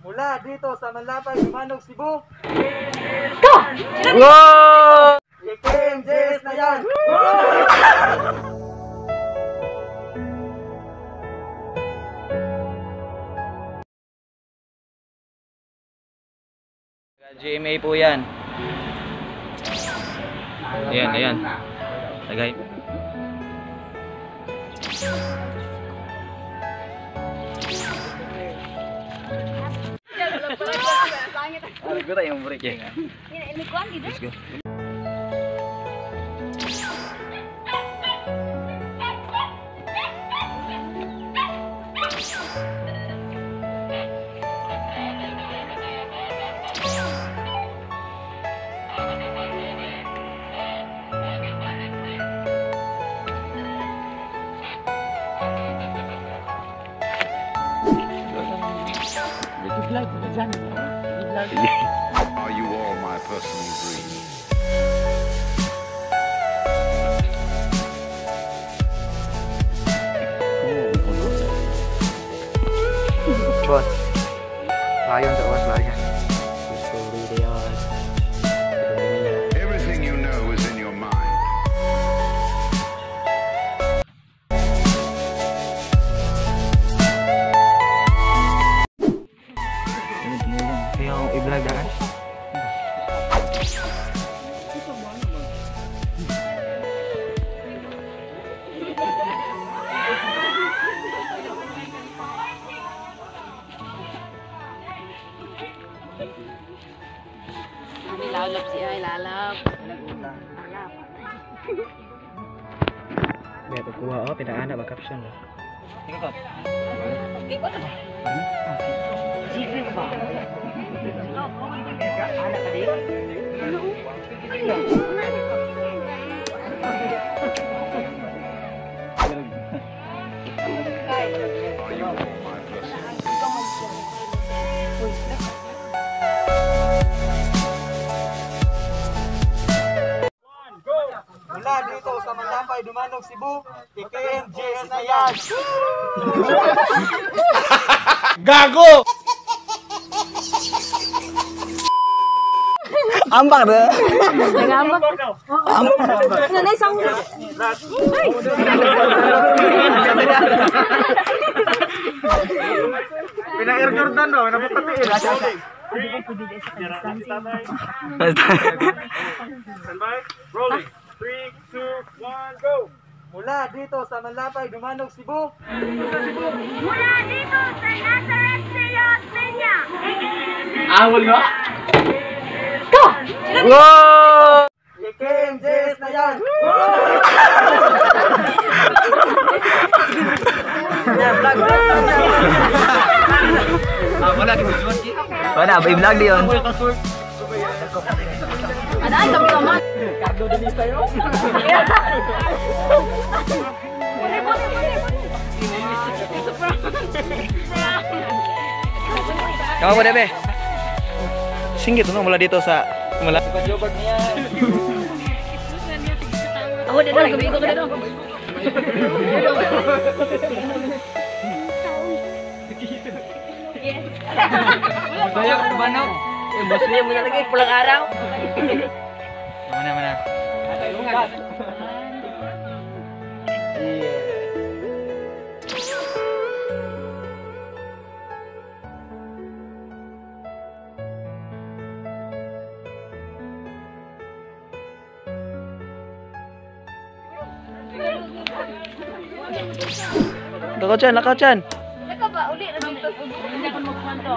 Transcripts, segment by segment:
Mula dito sa Manlapay, Dumanog, Cebu. Go! Wow! KMJS na yan! GMA po yan. Ayan, ayan. Lagay. Yeah. Let's go. Are you all my personal dreams? Boss, layon sa boss, layon. Everything you know is in your mind. Kaya akong i-vlog daan. Lalap siya, lalap. May pagkuha oh, pinaana ba caption. Tingnan ko. Are you all my personal dreams? Mula dito sa Manlapay, Dumanog, Cebu, KMJS na yan! Gago! Ambak na. Nagambak. Nanay, sang. Ay! Pina-Air Jordan no, nabukatiin. Standby. Rolling. 3, 2, 1, go. Mula dito sa Manlapay, Dumanog, Cebu. Mula dito sa Nazareth Sierra Peña. Go! Wow! KMJS na yan! Wala, ba i-vlog di yun? Ano ay, kami naman. Kama mo debe. Singgit no mula dito sa mula. Ako din lang, gabi ko ka din. Saya ko ba no? Muslim mo na lagi, pulang araw. Mana mana. Lakaw dyan, lakaw dyan. Naka ba, uli na dito. Hindi ako magkwento.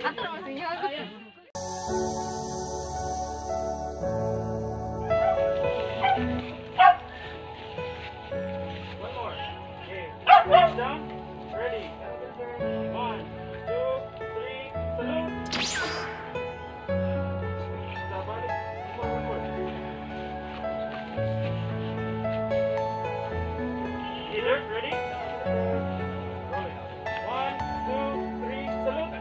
Ato naman sa inyo. One more. Okay. Hands down. Ready. 1, 2, 3, salute. Stop on it. One more, one more. Leader, ready? Rolling. 1, 2, 3, salute.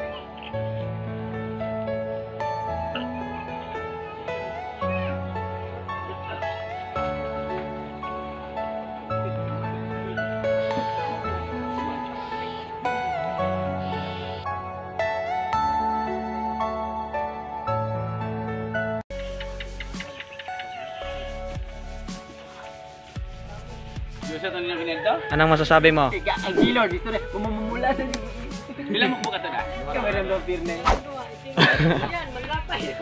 Anong masasabi mo? Ang gilor dito na bumumula sa. Bilang mo ka to na. Kamera lo pirne. Yan, malapay.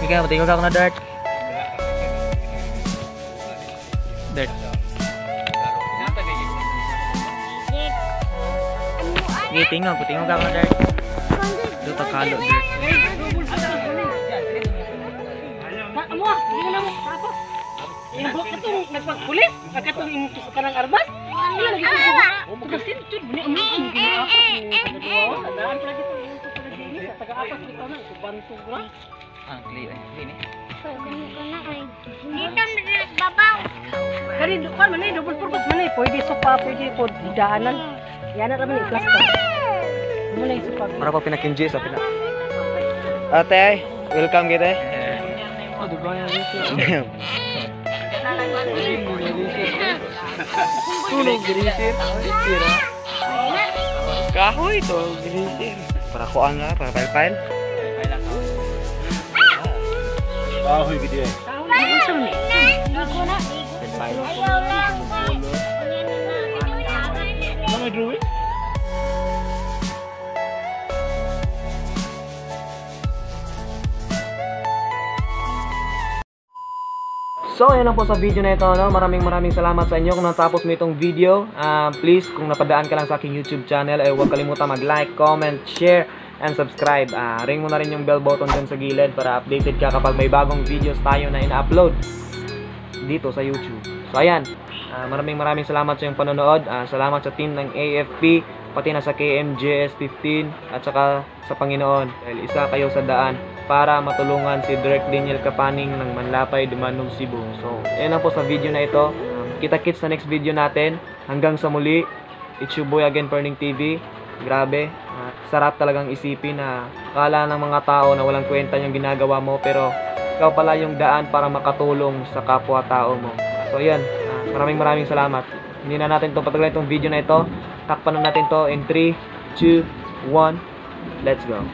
Ikaw, tingog ako na dirt. Dirt. Sige, tingog. Tingog ako na dirt. Dito kalo dirt. Amo, hindi na mo. Tapos. Yung katong nagpagpulis, katong imong kanang arbas. Ila lagi ko. Tugasin jud ni amo ang ginaapas ni taga-duwa. Daan pa lagi to imong taga-dini sa taga-apas ni tanan bantog ra. Ah, clear. Clear eh. Dito babaw. Kani kan man ni double purpose man ni, pwede sopa, pwede pod daanan. Yan na raman i-plasta. Mo na yung sopa. Para pa pinakinji sa pina. Ate, welcome kita eh. Oh, Dubai. Tulog grisir. Kahoy to grisir. Para kuan nga, para pile-pile. Kahoy gid eh. Pile-pile. Ano drawing? So, ayan lang po sa video na ito. No? Maraming maraming salamat sa inyo kung natapos mo itong video. Please, kung napadaan ka lang sa aking YouTube channel, ay huwag kalimutan mag-like, comment, share, and subscribe. Ring mo na rin yung bell button dyan sa gilid para updated ka kapag may bagong videos tayo na ina-upload dito sa YouTube. So, ayan. Maraming maraming salamat sa iyong panonood. Salamat sa team ng AFP, pati na sa KMJS 15, at saka sa Panginoon. Dahil isa kayo sa daan para matulungan si Dirk Daniel Kapaning ng Manlapay, Dumanog, Cebu. So, ayan lang po sa video na ito. Kita-kits sa next video natin. Hanggang sa muli, it's your boy again, Perning TV. Grabe, sarap talagang isipin na akala ng mga tao na walang kwenta yung ginagawa mo, pero ikaw pala yung daan para makatulong sa kapwa-tao mo. So, ayan. Maraming maraming salamat. Hindi na natin ito patagalin itong video na ito. Takpan na natin to in 3, 2, 1. Let's go.